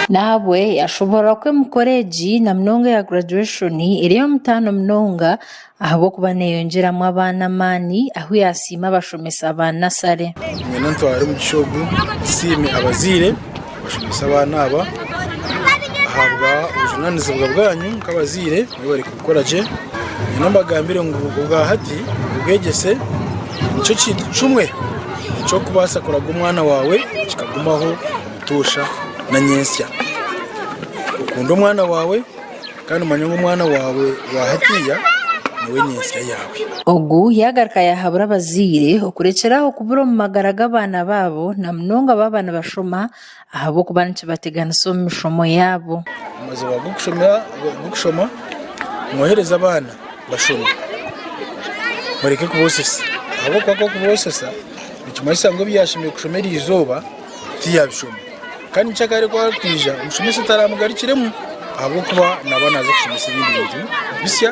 Nahabwe yashoboorora ku emikoro egi na munonga eya graduation eri ey'omutaano munonga ahabw'okuba neyongyeramu abaana amaani ahu yasiima abashomesa ba nasare. Niinyenda ntware omugisha ogu nsiime abazaire abashomesa abaana aba ahabwa obujunanizibwa bwanyu nk'abazaire mwebare kubikora gye. Niinyenda mbagambire ngu obwahati obwegyese nikyo kintu kimwe eky'orikubaasa kuraga omwana waawe kikagumaho obutoosha na nyentsya. Okunde omwana waawe. Kandi omanye ngu omwana waawe wa hatiiya niwe nyentsya yaawe. Ogu yaagaruka yaahabura abazaire okurekyera aho kubura omu magara g'abaana baabo na munonga baaba nibashoma ahabw'okuba nikibateganisa omu mishomo yaabo. Amazima g'okushoma, mwohereze abaana bashome mureke kuboosesa ahabw'okuba ku orikuboosesa nikimanyisa ngu ebi yaashemereire kushoma eri izooba tiyabishoma. Kandi nkyakare ku arikwija omushomesa taramugarukiremu ahabw'okuba naaba naaza kushomesa ebindi bintu bisya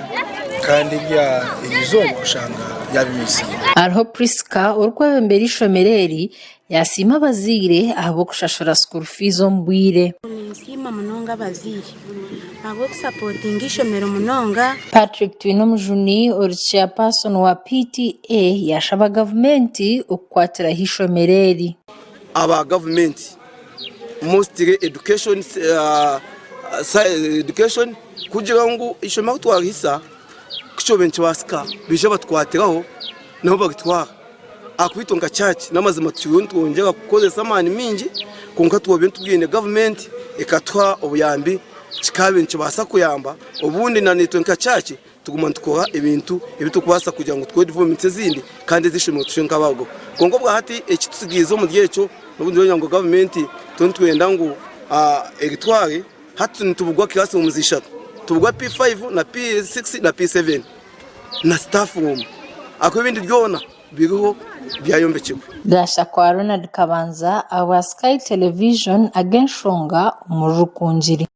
kandi ebya eriizooba oshanga yaabimiisiire. Hariho Prisca orikwebembera eishomero eri yaasiima abazaire ahabw'okushashura school fees omu bwire. Ninsiima munonga abazaire ahabw'okusapotinga eishomero munonga. Patrick Twinomujuni ori chairperson wa PTA yaashaba gavumenti okukwatiraho eishomero eri. Aba gavumenti mostly education education kugira ngu eishomero ahu twarihisa ku kyobaire nikibaasika baije batukwatiraho nabo baritwara ahakuba itwe nka church n'amazima turiyo nitwongyera kukozesa amaani maingi kwonka twobaire nitubwine gavumenti ekatuha obuyambi kikaabaire nikibaasa kuyamba obundi naitwe nka church Tuguma nitukora ebintu ebi turikubaasa kugira ngu tukore developments ezindi kandi ez'eishomero tushushe nk'abarugaho. Kwonka obwa hati ekitutsigiize omuri ekyo n'okugira ngu gavumenti turiyo nitwenda ngu eritware, hati nitubugwa classrooms ishatu, nitubugwa P5 na P6 na P7 na staff room ahakuba ebindi byona biriho byayombekirwe. Gashakwa Ronald Kabanza ahabwa Sky Television ag'enshonga omuri Rukungiri.